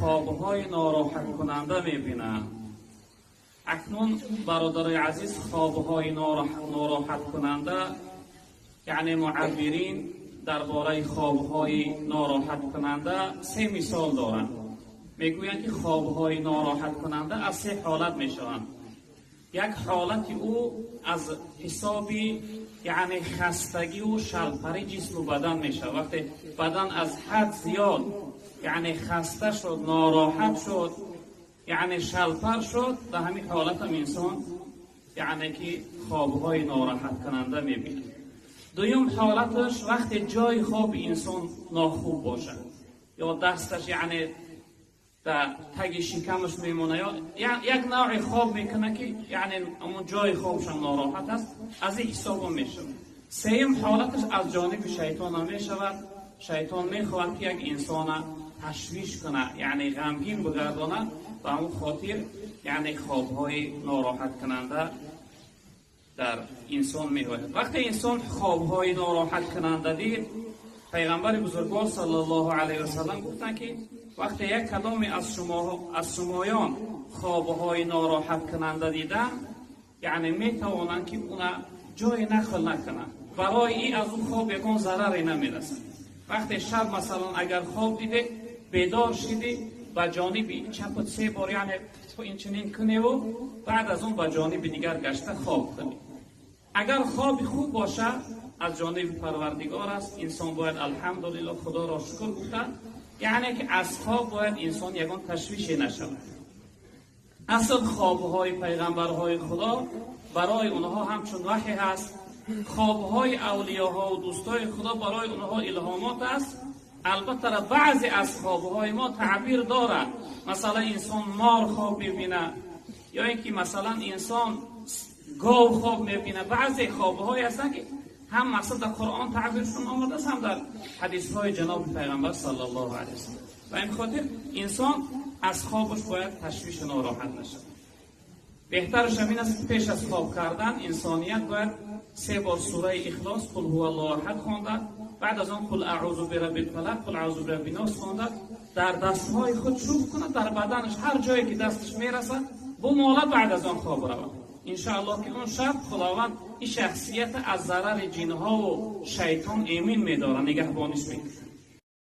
Хобҳои нороҳаткунанда мебинанд. Акнун, бародарои азиз, хобҳои нороҳаткунанда, яъне муаббирин дар бораи хобҳои нороҳаткунанда се мисол доранд. Мегӯянд, ки хобҳои нороҳаткунанда аз се ҳолат мешаванд. Як ҳолати ӯ аз ҳисоби, яъне, хастагиву шалпари ҷисму бадан мешавад. Вақте бадан аз ҳад зиёд, яъне, хаста шуд, нороҳат шуд, яъне шалпар шуд, дар ҳамин ҳолатам инсон, яъне ки, хобҳои нороҳаткунанда мебинад. Дуюм ҳолаташ вақте ҷои хоби инсон нохуб бошад ё дасташ, яъне, дар таги шикамаш мемонад ё як навъи хоб мекунад, ки, яъне, ҳамон ҷои хобшам нороҳат аст, аз ин ҳисобам мешавад. Сеюм ҳолаташ аз ҷониби шайтонам мешавад. Шайтон мехоҳад, ки як инсона ташвиш кунад, яъне ғамгин бигардонад. Ба ҳамон хотир, яъне, хобҳои нороҳаткунанда дар инсон меояд. Вақте инсон хобҳои нороҳаткунанда дид, пайғамбари бузургвор саллаллоҳу алайҳи васаллам гуфтанд, ки вақте як кадоме аз шумо, аз шумоён хобҳои нороҳаткунанда диданд, яъне метавонанд, ки уна ҷое нақл накунанд. Барои ин аз он хоб ягон зараре намерасад. Вақте шаб, масалан, агар хоб дидед, бедор шидӣ, ба ҷониби чапат се бор, яъне, инчунин куневу баъд аз он ба ҷониби дигар гашта хоб кунӣ. Агар хоби хуб бошад, аз ҷониби Парвардигор аст. Инсон бояд алҳамдулилло, Худоро шукр гуфта, яъне ки аз хоб бояд инсон ягон ташвише нашавад. Асл хобҳои пайғамбарҳои Худо барои онҳо ҳамчун ваҳй ҳаст. Хобҳои авлиёҳо дӯстои Худо барои онҳо илҳомот аст. Албатта, баъзе аз хобҳои мо таъбир дорад. Масалан, инсон мор хоб мебинад ё ин ки, масалан, инсон гов хоб мебинад. Баъзе хобҳое ҳастанд, ки ҳам мақсад дар Қуръон таъбиршон омадааст, ҳам дар ҳадисҳои ҷаноби пайғамбар саллаллоҳу алайҳи васаллам. Ба ин хотир инсон аз хобаш бояд ташвишу нороҳат нашавад. Беҳтараш ҳамин аст, ки пеш аз хоб кардан инсоният бояд се бор сураи Ихлос, қул ҳува аллоҳу аҳад хонда, баъд аз он қул аъузу бираббил фалақ, қул аъузу бираббин нос хонда, дар дастҳои худ чӯб кунад, дар баданаш ҳар ҷое ки дасташ мерасад бумолад, баъд аз он хоб равад. Иншоаллоҳ, ки он шаб Худованд ин шахсията аз зарари ҷинҳову шайтон эмин медорад, нигаҳбониш мекунад.